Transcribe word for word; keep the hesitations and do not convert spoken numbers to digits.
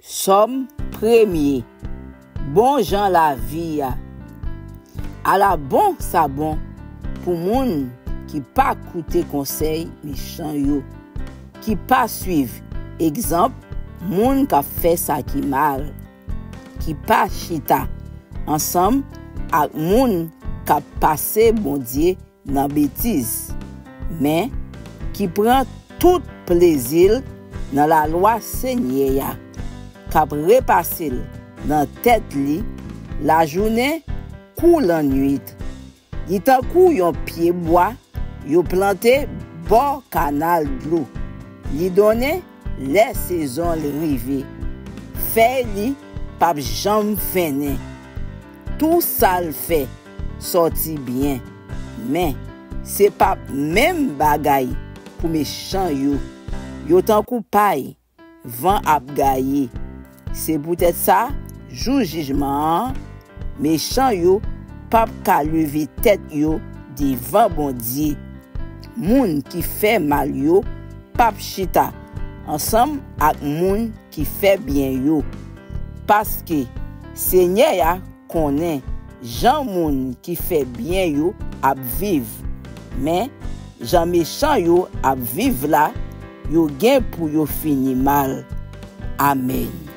Sòm premye. Bon jan lavi a. Ala bon sa bon pou moun ki pa koute konsèy mechan yo, ki pa suiv egzanp moun k ap fè sa ki mal, ki pa chita ansanm ak moun k ap pase Bondye nan betiz, men ki pran tout plezi l nan lalwa Senyè a, k ap repase l nan tèt li lajounen kou lannuit. Li tankou yon pye bwa yo plante bò kanal dlo. Li donnen lè sezon l rive. Fèy li p ap janm fennen. Tou sa l fè sòti byen. Men, se p ap menm bagay pou mechan yo. Yo tankou pay van ap gaye. Se poutèt sa, jou jijman an, mechan yo p ap ka leve tèt yo devan Bondye. Moun ki fè mal yo p ap chita ansanm ak moun ki fè byen yo, paske Senyè a konnen jan moun ki fè byen yo ap viv, men jan mechan yo ap viv la, yo gen pou yo fini mal. Amèn.